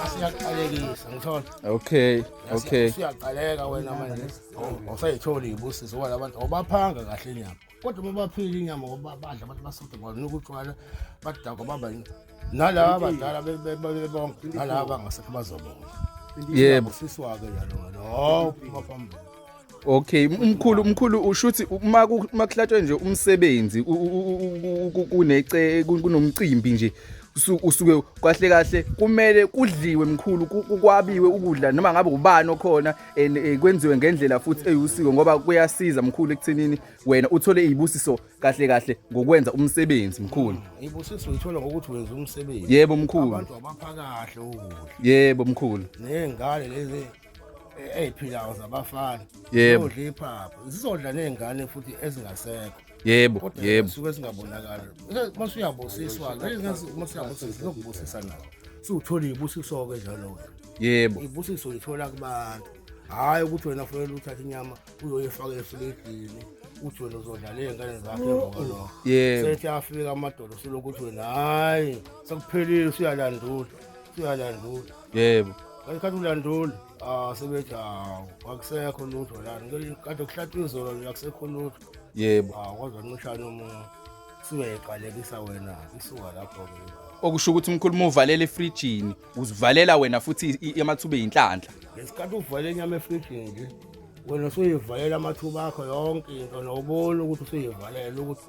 Asiyaqalekisa ngithola. Okay. Siyaqaleka wena manje. Awusayitholi ibusiso ngoba labantu awubaphanga kahle inyama. Kodwa uma baphila inyama ngoba badla abantu basuthe ngoba utshwala badakwa baba nalaba abadala bebonke nalaba abangasekho bazobonga. Siswa ke njalo wena. Hawu phuma phambili. Okay, umkhulu ushuthi uma kuhlatshwe nje umsebenzi kunece kunomcimbi nje usuke kahle kahle kumele kudliwe mkhulu, kwabiwe ukudla noma ngabe ubani okhona and kwenziwe ngendlela futhi eyusiko, ngoba kuyasiza mkhulu ekuthenini wena uthole izibusiso kahle kahle ngokwenza umsebenzi mkhulu. Ibusiso uyithola ngokuthi wenza umsebenzi. Yebo mkhulu. Abantu abapha kahle ukudla. Yebo mkhulu. Nezingane lezi ey'philayo zabafana Yebo. zizodla iphaphu, zizodla ney'ngane futhi ezingasekho. Yebo. Kodwa Yebo. suke singabonakali. Mase uyabusiswa-ke, mase uyabusiswa zizokubusisa nawo, suwuthola iy'busiso-ke njalo-ke. Yebo. Iy'busiso uyithola kubantu, hhayi ukuthi wena fanele uthathe inyama uyoyifaka efrijini uthi wena uzodla ley'ngane zakho emva kwalokho. Yebo. Sethi afika amadoda usulokhu uthi wena hhayi sekuphelile, usuyalandula usuyalandula. Yebo. Ngesikhathi ulandula, ah sebethi hawu akusekho lutho lana, kade kuhlatshwa izolo nje akusekho lutho. Yebo. Ah kwaze wancishana umuntu, suyayiqalekisa wena isuka lapho-ke. Okusho ukuthi mkhulu uma uvalela efrijini uzivalela wena futhi amathuba eyinhlanhla. Ngesikhathi uvalela inyama efrijini nje wena usuyivalela amathuba akho yonke into, nobona ukuthi usuyivalela ukuthi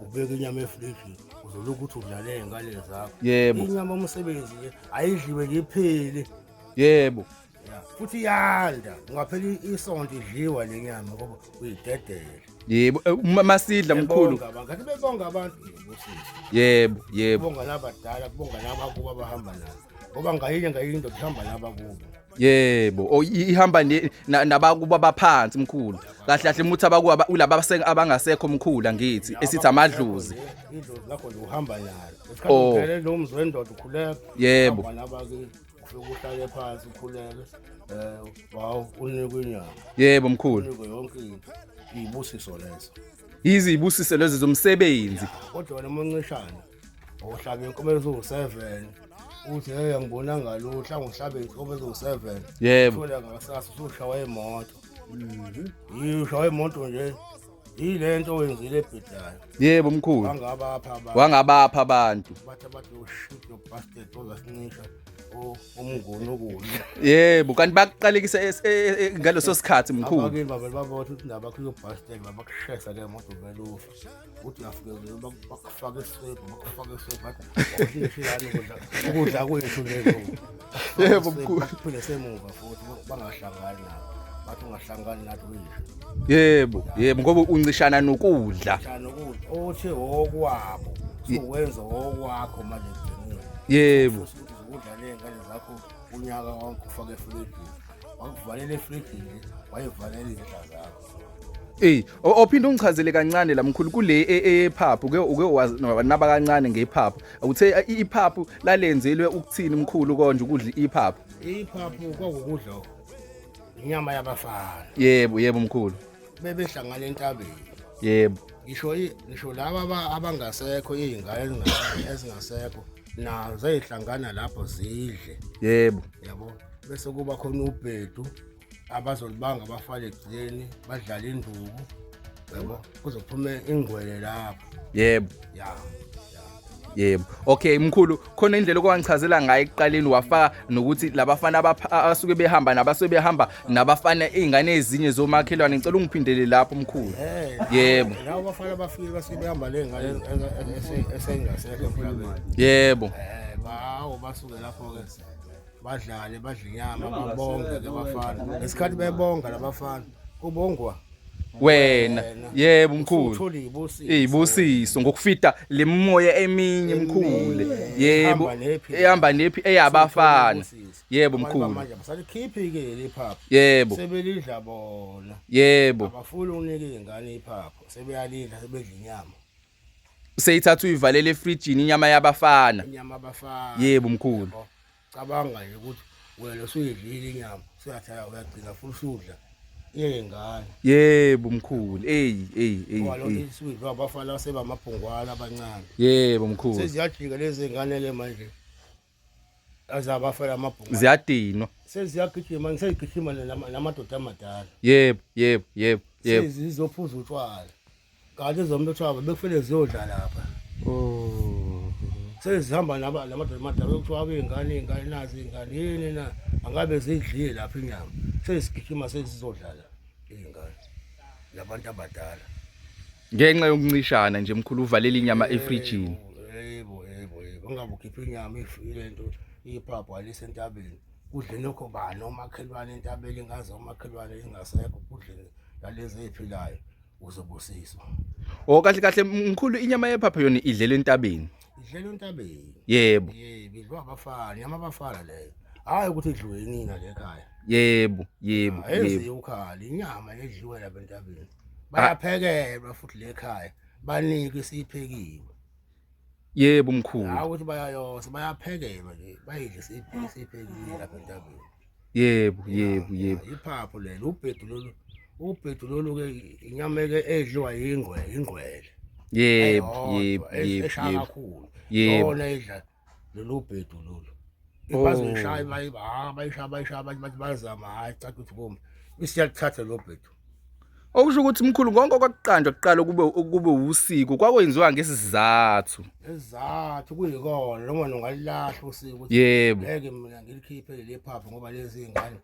ubeke inyama efrijini uzolokhu ukuthi udlale iy'ngane zakho. Yebo. Inyama umsebenzi nje ayidliwe nje iphele. Yebo. Ya, futhi iyanda, ungaphela isonto idliwa le nyama ngoba uyidedele. Yebo, uma masidla mkhulu. Bebonga abantu, ngathi bebonga abantu ibusiso. Yebo, yebo. Kubonga nabadala, kubonga nabakubo abahamba nabo. Ngoba ngayinye ngayinye indoda ihamba nabakubo. Yebo, o ihamba nabakubo abaphansi mkhulu. Kahle kahle muthi abakubo ulaba abangasekho mkhulu angithi esithi amadlozi. Idlozi lakho nje uhamba nalo. Ngesikhathi Oh. ungene lo mzi wendoda ukhuleka. Yebo. Uhamba nabakini, ufike uhlale phansi ukhuleke. Wawu unikwe inyama. Yebo mkhulu. Unikwe yonke into. Izibusiso lezo. Yizi izibusiso lezo zomsebenzi. Kodwa wena umancishana ohlaba inkomo eziwu-7 uthi hey angibonanga lutho, mhlawumbe uhlabe inkomo eziwu-7. Yebo. Uthola ngakusasa usushawa imoto. Ushawa imoto nje yile nto oyenzile ebhidayo. Yebo mkhulu. Wangabapha abantu. Wangabapha abantu. Bathi abathi oh shit you bastard ozasinisha umnguni ukudla. Yebo, kanti bakuqalekisa ngaleso sikhathi mkhulu. Abakini bavele babotha ukuthi ndaba yakho iyo-bastard, babakushesa le moto vele ufe. Uthi uyafika bakufaka iswebhu, bakufaka iswebhu, bathi awushishilani ukudla, ukudla kwethu lezo. Yebo mkhulu. Bakuphinde semuva futhi bangahlangani nabo. Bathi ungahlangani nathi uyisho. Yebo, yebo ngoba uncishana nokudla. Njani ukudla othi okwabo, suwenza okwakho manje ekugcineni. Yebo. Futhi ukudla ley'ngane zakho unyaka wonke ufake efrijini. Wakuvalela efrijini, wayivalela iy'ndla zakho. Eh, ophinde ungichazele kancane la mkhulu kule ephaphu ke uke naba kancane ngephaphu. Uthe iphaphu lalenzelwe ukuthini mkhulu konje ukudla iphaphu? Iphaphu kwakukudla inyama yabafana. Yebo, yebo mkhulu. Bebehlangana entabeni. Yebo. Ngisho laba abangasekho, iy'ngane ezingasekho nazo zayihlangana lapho zidle. Yebo. Yabo. Bese kuba khona ubhedu abazolibanga abafana ekugcineni badlala induku. Yabo, kuzophume ingwele lapho. Yebo. Ya. Yebo. Okay mkhulu, khona indlela okwangichazela ngayo ekuqaleni wafaka nokuthi labafana abasuke behamba nabasuke behamba nabafana izingane ezinye zomakhelwane, ngicela ungiphindele lapho mkhulu. Yebo. Labo bafana bafike basuke behamba lengane esengasekho emhlabeni. Yebo. Bawo basuke lapho ke badlale badle inyama babonge ke bafana. Ngesikhathi bebonga labafana kubongwa wena. Yebo mkhulu. Uthola izibusiso. Izibusiso ngokufita lemoya eminye mkhulu. Yebo. Ehamba nephi. Ehamba nephi eyabafana. Yebo Abantu mkhulu. bamanje abasalikhiphi ke leli phaphu. Yebo. Sebelidla bona. Yebo. Abafuni ukunika izingane iphaphu, sebeyalidla sebedla inyama. Seyithatha uyivalele efrijini inyama yabafana. Inyama yabafana. Yebo mkhulu. Yabo. Cabanga nje ukuthi wena usuyidlile inyama, usuyathatha uyagcina futhi usudla iy'ngane. Yebo mkhulu. Ey ey ey. Ngoba lokhu isuyidliwa abafana sebamabhungwana abancane. Yebo mkhulu. Seziyajika lezi ngane ke manje. Azabafela amabhungane. Ziyadinwa. Seziyagijima, ngiseyigijima namadoda amadala. Yebo, yebo, yebo, yebo. Sezizophuza utshwala. Kanti ezomlotshwaba bekufanele ziyodla lapha. Oh. Sezihamba naba namadoda amadala kuthiwa abey'ngane iy'ngane nazi iy'ngane yini na angabe zidlile lapha inyama. Sezigijima sezizodlala iy'ngane nabantu abadala. Ngenxa yokuncishana nje mkhulu uvalela inyama efrijini. Yebo, yebo, yebo. Ungabe ukhipha inyama ifile nto iphaphu alise entabeni. Kudle nokho bani omakhelwane entabeni ingaze omakhelwane ingasekho kudle nalezi eziphilayo uzobusiswa. Oh kahle kahle mkhulu inyama yephapha yona idlelwa entabeni. Idlelwa entabeni. Yebo. Yebo, idliwa abafana, inyama abafana leyo. Hhayi ukuthi idliwe yinina le ekhaya. Yebo, yebo, yebo. Ayenziwe ukhala, inyama edliwe lapha entabeni. Bayaphekelwa futhi le ekhaya, banikwe isiphekiwe. Yebo mkhulu. Hayi ukuthi bayayosa, bayaphekelwa nje, bayidle isiphekiwe lapha entabeni. Yebo, yebo, yebo. Iphaphu lelo, ubhedu lolu, ubhedu lolu ke inyama ke edliwa yingwe, ingqwele. Yebo, yebo, yebo, Eshaya yebo. kakhulu. Yebo. Yona idla lolu bhedu lolu. Oh. Bazoyishaya bayi bayishaya bayishaya bathi bathi bazama hayi caca ukuthi komi. Isiyalithatha lo bhedu. Okusho ukuthi mkhulu konke okwakuqanjwa kuqala kube usiko kwakwenziwa ngesizathu. Isizathu kuyikona noma ungalilahla usiko ukuthi Yebo. ngeke mina ngilikhiphe leli phaphu ngoba lezi ngane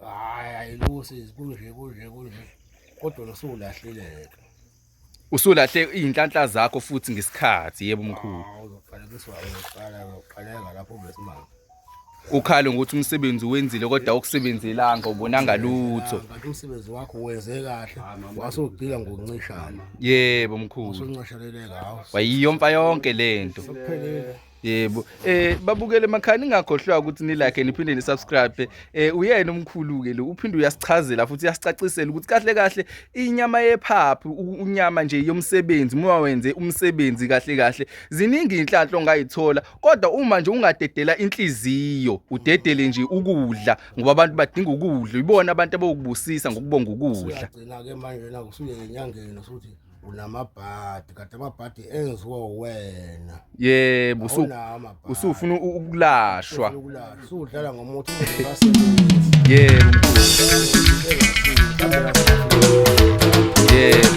hayi ayilusi kunje kunje kunje kodwa nosulahlile-ke. Usulahle izinhlanhla zakho futhi ngesikhathi yebo mkhulu. Hawu, uzoqalekiswa uzoqala uzoqaleka lapho besimanga. Ukhale ngokuthi umsebenzi uwenzile kodwa awukusebenzelanga ubonanga lutho. Kanti umsebenzi wakho wenze kahle wasugcila ngokuncishana. Yebo mkhulu. Usuncisheleleka hawu. Wayiyomfa yonke lento. Sekuphelile. Yebo. Babukele emakhaya ningakhohlwa ukuthi ni like niphinde ni subscribe. Uyena umkhulu ke lo uphinde uyasichazela futhi uyasicacisela ukuthi kahle kahle inyama yephaphu unyama nje yomsebenzi uma wenze umsebenzi kahle kahle ziningi inhlanhla ongayithola kodwa uma nje ungadedela inhliziyo udedele nje ukudla ngoba abantu badinga ukudla ibona abantu abokubusisa ngokubonga ukudla. Uyagcina ke manje na usuye enyangeni usuthi unamabhadi kade amabhadi enziwa wena. Yebo Awunawo amabhadi. usufuna ukulashwa. Ufuna ukulashwa. Usudlala ngomuthi ungasebenzi. Yebo mkhulu. Yebo.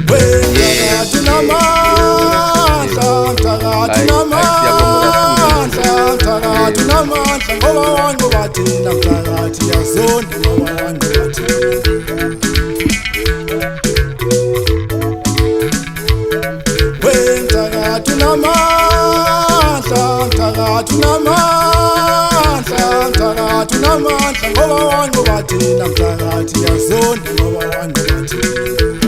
Mthakathi namandla, mthakathi Hayi, hayi, siyabonga namandla, mthakathi namandla, ngoba wanqoba thina, mthakathi yazonda ngoba wanqoba thina. Mthakathi namandla, mthakathi namandla, mthakathi namandla, ngoba wanqoba thina, mthakathi yazonda ngoba wanqoba thina.